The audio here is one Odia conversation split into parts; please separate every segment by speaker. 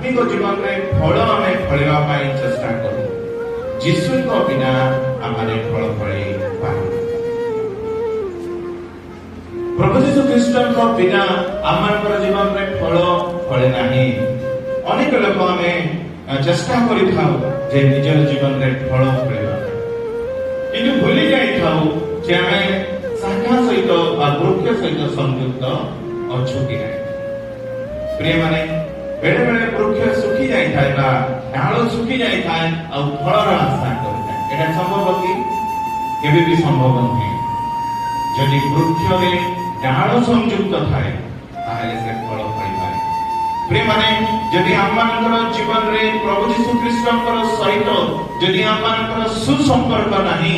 Speaker 1: ଆତ୍ମିକ ଜୀବନରେ ଫଳ ଆମେ ଫଳିବା ପାଇଁ ଚେଷ୍ଟା କରୁ। ଯୀଶୁଙ୍କ ବିନା ଆମେ ଫଳ ଫଳେଇ ପାରୁ। ପ୍ରଭୁ ଯୀଶୁ ଖ୍ରୀଷ୍ଟଙ୍କ ବିନା ଆମମାନଙ୍କର ଜୀବନରେ ଫଳ ଫଳେ ନାହିଁ। ଅନେକ ଲୋକ ଆମେ ଚେଷ୍ଟା କରିଥାଉ ଯେ ନିଜର ଜୀବନରେ ଫଳ ଫଳିବା ପାଇଁ, କିନ୍ତୁ ଭୁଲି ଯାଇଥାଉ ଯେ ଆମେ ଶାଖା ସହିତ ବା ବୃକ୍ଷ ସହିତ ସଂଯୁକ୍ତ ଅଛୁ କି ନାହିଁ। ପ୍ରିୟମାନେ, ବେଳେ ବେଳେ ବୃକ୍ଷ ଶୁଖି ଯାଇଥାଏ ବା ଡାଳ ଶୁଖି ଯାଇଥାଏ ଆଉ ଫଳର ଆଶା କରିଥାଏ। ଏଇଟା ସମ୍ଭବ କି? କେବେ ବି ସମ୍ଭବ ନୁହେଁ। ଯଦି ବୃକ୍ଷରେ ଡାଳ ସଂଯୁକ୍ତ ଥାଏ, ତାହେଲେ ସେ ଫଳ ଫଳିପାରେ। ପ୍ରିୟମାନେ, ଯଦି ଆମମାନଙ୍କର ଜୀବନରେ ପ୍ରଭୁ ଯୀଶୁ ଖ୍ରୀଷ୍ଟଙ୍କର ସହିତ ଯଦି ଆମମାନଙ୍କର ସୁସମ୍ପର୍କ ନାହିଁ,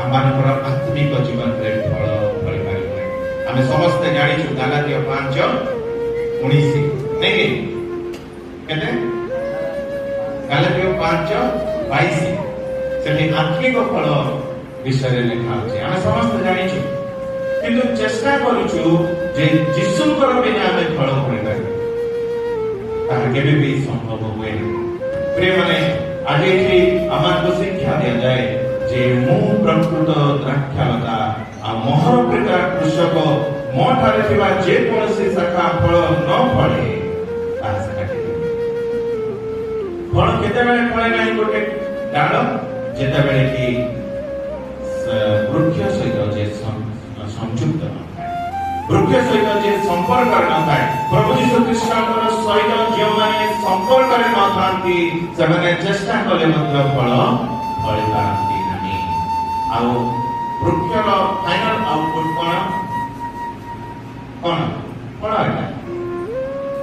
Speaker 1: ଆମମାନଙ୍କର ଆତ୍ମିକ ଜୀବନରେ ଫଳ ଫଳିପାରିବ ନାହିଁ। ଆମେ ସମସ୍ତେ ଜାଣିଛୁ ଗାଲାତୀୟ 5:19, ନାଇଁ କି? କେତେ? ଗାଲାତୀୟ 5:22। ସେଠି ଆତ୍ମିକ ଫଳ ବିଷୟରେ ଲେଖା ଅଛି। ଆମେ ସମସ୍ତେ ଜାଣିଛୁ, କିନ୍ତୁ ଚେଷ୍ଟା କରୁଛୁ ଯେ ଯୀଶୁଙ୍କର ବିନା ଆମେ ଫଳ ଫଳିପାରିବୁ। ତାହା କେବେ ବି ସମ୍ଭବ ହୁଏ ନାହିଁ। ପ୍ରିୟମାନେ, ଆଜି ଏଠି ଆମମାନଙ୍କୁ ଶିକ୍ଷା ଦିଆଯାଏ ଯେ ମୁଁ ପ୍ରକୃତ ଦ୍ରାକ୍ଷାଲତା ଆଉ ମୋହର ପିତା କୃଷକ। ମୋ ଠାରେ ଥିବା ଯେକୌଣସି ଶାଖା ଫଳ ନ ଫଳେ, ତାହା ସେ କାଟିଦେବେ। ଫଳ କେତେବେଳେ ଫଳେ ନାହିଁ ଗୋଟେ ଡାଳ? ଯେତେବେଳେ କି ବୃକ୍ଷ ସହିତ ଯେ ସଂଯୁକ୍ତ ନଥାଏ, ବୃକ୍ଷ ସହିତ ଯେ ସମ୍ପର୍କରେ ନଥାଏ। ପ୍ରଭୁ ଯୀଶୁ ଖ୍ରୀଷ୍ଟଙ୍କର ସହିତ ଯେଉଁମାନେ ସମ୍ପର୍କରେ ନଥାନ୍ତି, ସେମାନେ ଚେଷ୍ଟା କଲେ ମଧ୍ୟ ଫଳ ଫଳି ପାରନ୍ତି ନାହିଁ। ଆଉ ବୃକ୍ଷର ଫାଇନାଲ ଆଉଟପୁଟ କଣ? କଣ? କଣ ଏଇଟା?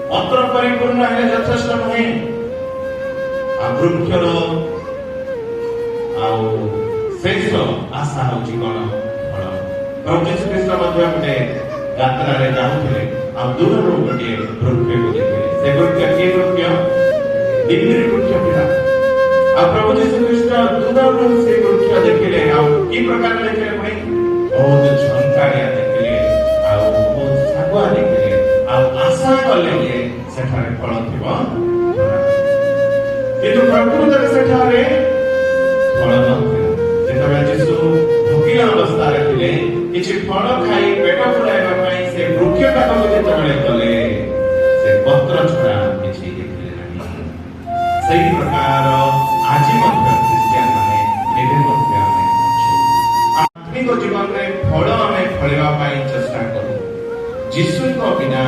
Speaker 1: ପତ୍ର ପରିପୂର୍ଣ୍ଣ ହେଲେ ଯଥେଷ୍ଟ ନୁହେଁ। ଆଉ ବୃକ୍ଷର ଆଉ ଶେଷ ଆଶା ହଉଛି କଣ? ଫଳ। ପ୍ରଭୁ ଯୀଶୁ ଖ୍ରୀଷ୍ଟ ମଧ୍ୟ ଗୋଟେ ଯାତ୍ରାରେ ଯାଉଥିଲେ ଆଉ ଦୂରରୁ ଗୋଟିଏ ବୃକ୍ଷକୁ ଦେଖିଲେ। ସେ ବୃକ୍ଷ କି ବୃକ୍ଷ? ଡିମ୍ବିରି ବୃକ୍ଷ ଥିଲା। ଆଉ ପ୍ରଭୁ ଯୀଶୁ ଖ୍ରୀଷ୍ଟ ଦୂରରୁ ସେ ବୃକ୍ଷ ଦେଖିଲେ। ଆଉ କି ପ୍ରକାର ଦେଖିଲେ ପୁଣି? ବହୁତ ଝଙ୍କାଳିଆ ଦେଖିଲେ ଆଉ ବହୁତ ଶାଗୁଆ ଦେଖିଲେ ଆଉ ଆଶା କଲେ ଯେ ସେଠାରେ ଫଳ ଥିବ। କିନ୍ତୁ ପ୍ରକୃତରେ ସେଠାରେ ଫଳ ନଥିଲା। ଯେତେବେଳେ ଯୀଶୁ ଭୋକିଲା ଅବସ୍ଥାରେ ଥିଲେ, କିଛି ଫଳ ଖାଇ ପେଟ ପୁରାଇବା ପାଇଁ ସେ ବୃକ୍ଷ ପାଖକୁ ଯେତେବେଳେ ଗଲେ, ସେ ପତ୍ର ଛଡା କିଛି ଦେଖିଲେ ନାହିଁ। ସେଇ ପ୍ରକାର ଆଜି ମଧ୍ୟ ଖ୍ରୀଷ୍ଟିଆନ ମାନେ ଏବେ ମଧ୍ୟ ଆମେ ଅଛୁ। ଆତ୍ମିକ ଜୀବନରେ ଫଳ ଆମେ ଫଳିବା ପାଇଁ ଚେଷ୍ଟା କରୁ। ଯୀଶୁଙ୍କ ବିନା